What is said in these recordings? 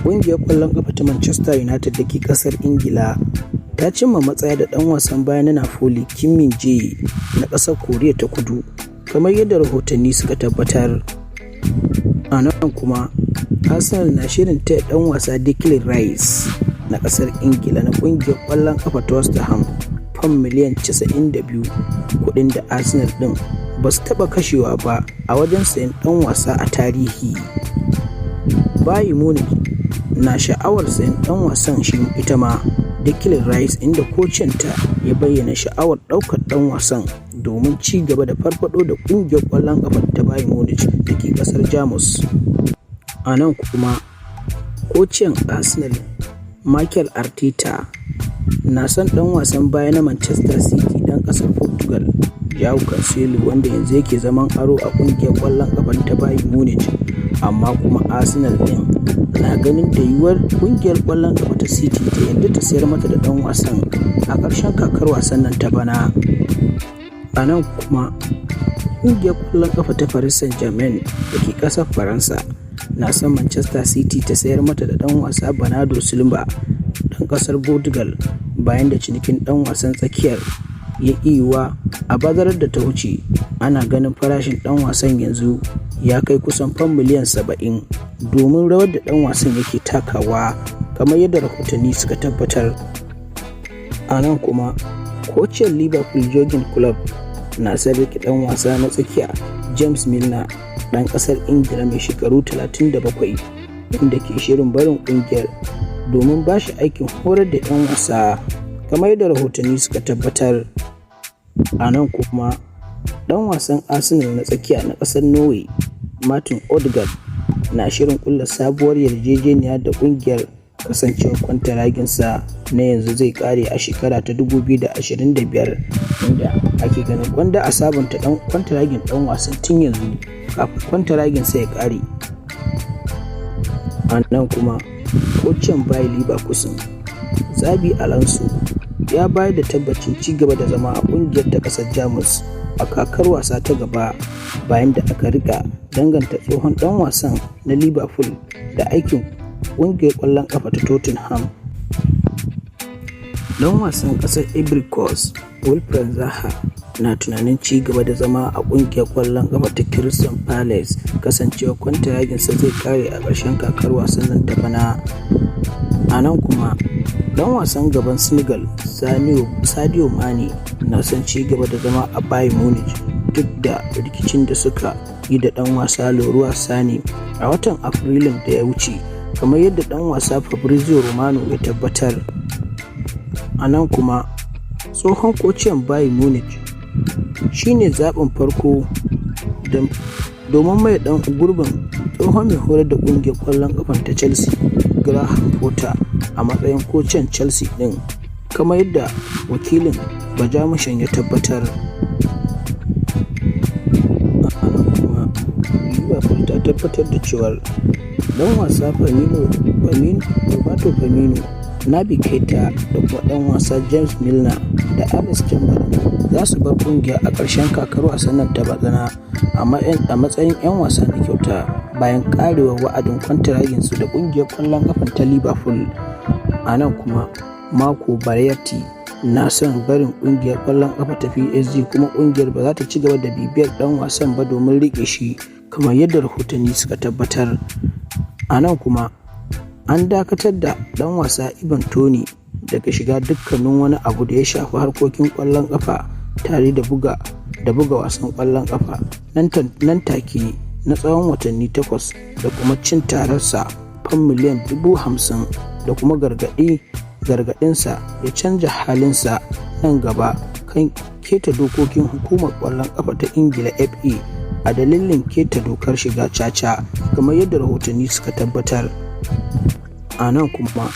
Ƙungiyar ƙwallon ƙafa ta Manchester United da ke ƙasar Ingila ta cimma matsaya da ɗan wasan baya na Napoli Kim Min-jae na ƙasar Koriya ta Kudu, kamar yadda rahotanni suka tabbatar. A nan kuma, Arsenal na shirin taya ɗan wasa Declan Rice na ƙasar Ingila na ƙungiyar ƙwallon ƙafa ta West Ham fam miliyan 92, kuɗin da Arsenal ɗin ba su taɓa kashewa ba a wajen sayen ɗan wasa a tarihi. Bayern Munich na sha'awar sayen ɗan wasan shi ita ma Declan Rice, inda kocinta ya bayyana sha'awar ɗaukar ɗan wasan domin ci gaba da farfaɗo da ƙungiyar ƙwallon ƙafa ta Bayern Munich da ke ƙasar Jamus. A nan kuma, kocin Arsenal Mikel Arteta na son ɗan wasan baya na Manchester City ɗan ƙasar Portugal Joao Cancelo, wanda yanzu yake zaman aro a ƙungiyar ƙwallon ƙafa ta Bayern Munich, amma kuma Arsenal ɗin na ganin da yiwuwar ƙungiyar ƙwallon ƙafa ta City ta yarda ta sayar mata da ɗan wasan a ƙarshen kakar wasan nan ta bana. A nan kuma, ƙungiyar ƙwallon ƙafa ta Paris Saint-Germain da ke ƙasar Faransa na son Manchester City ta sayar mata da ɗan wasa Bernardo Silva ɗan ƙasar Portugal, bayan da cinikin ɗan wasan tsakiyar ya ƙi yiwuwa a bazarar da ta wuce. Ana ganin farashin ɗan wasan yanzu ya kai kusan fam miliyan 70 domin rawar da ɗan wasan yake takawa, kamar yadda rahotanni suka tabbatar. A nan kuma, kocin Liverpool Jurgen Klopp na son riƙe ɗan wasa na tsakiya James Milner ɗan ƙasar Ingila mai shekaru 37, inda ke shirin barin ƙungiyar domin ba shi aikin horar da 'yan wasa, kamar yadda rahotanni suka tabbatar. A nan kuma, ɗan wasan Arsenal na tsakiya na ƙasar Norway Martin Odegaard na shirin ƙulla sabuwar yarjejeniya da ƙungiyar, kasancewar kwantaraginsa na yanzu zai ƙare a shekara ta 2025, inda ake ganin gwanda a sabunta kwantaragin ɗan wasan tun yanzu kafin kwantaraginsa ya ƙare. A nan kuma, kocin Bayer Leverkusen Xabi Alonso ya bayar da tabbacin ci gaba da zama a ƙungiyar ta ƙasar Jamus a kakar wasa ta gaba, bayan da aka rika danganta tsohon ɗan wasan na Liverpool da aikin ƙungiyar ƙwallon ƙafa ta Tottenham. Ɗan wasan ƙasar Ivory Coast Wilfried Zaha na tunanin ci gaba da zama a ƙungiyar ƙwallon ƙafa ta Crystal Palace, kasancewar kwantaraginsa zai ƙare a ƙarshen kakar wasan nan ta bana. A nan kuma, ɗan wasan gaban Senegal Sadio Mane na son ci gaba da zama a Bayern Munich duk da rikicin da suka yi da ɗan wasa Leroy Sane a watan Afrilun da ya wuce, kamar yadda ɗan wasa Fabrizio Romano ya tabbatar. A nan kuma, tsohon kocin Bayern Munich shi ne zaɓin farko domin maye gurbin tsohon mai horar da ƙungiyar ƙwallon ƙafa ta Chelsea Graham Potter a matsayin kocin Chelsea ɗin, kamar yadda wakilin Bajamushen ya tabbatar. A nan kuma, Liverpool ta tabbatar da cewar ɗan wasa Roberto Firmino, Naby Keita da kuma ɗan wasa James Milner da Alex Chamberlain za su bar ƙungiyar a ƙarshen kakar wasan nan ta bana a matsayin 'yan wasa na kyauta bayan ƙarewar wa'adin kwantaraginsu da ƙungiyar ƙwallon ƙafa ta Liverpool. A nan kuma, Marco Verratti na son barin ƙungiyar ƙwallon ƙafa ta PSG, kuma ƙungiyar ba za ta ci gaba da bibiyar ɗan wasan ba domin riƙe shi, kamar yadda rahotanni suka tabbatar. A nan kuma, an dakatar da ɗan wasa Ivan Toney daga shiga dukkanin wani abu da ya shafi harkokin ƙwallon ƙafa tare da buga wasan ƙwallon ƙafa nan take na tsawon watanni 8, da kuma cin tararsa fam miliyan 50,000, da kuma gargaɗinsa ya canja halinsa nan gaba kan keta dokokin hukumar ƙwallon ƙafa ta Ingila FA a dalilin keta dokar shiga caca, kamar yadda rahotanni suka tabbatar. A nan kuma,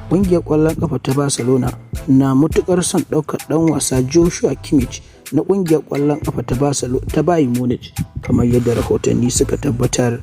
ƙungiyar ƙwallon ƙafa ta Barcelona na matuƙar son ɗaukar ɗan wasa Joshua Kimmich na ƙungiyar ƙwallon ƙafa ta Bayern Munich, kamar yadda rahotanni suka tabbatar.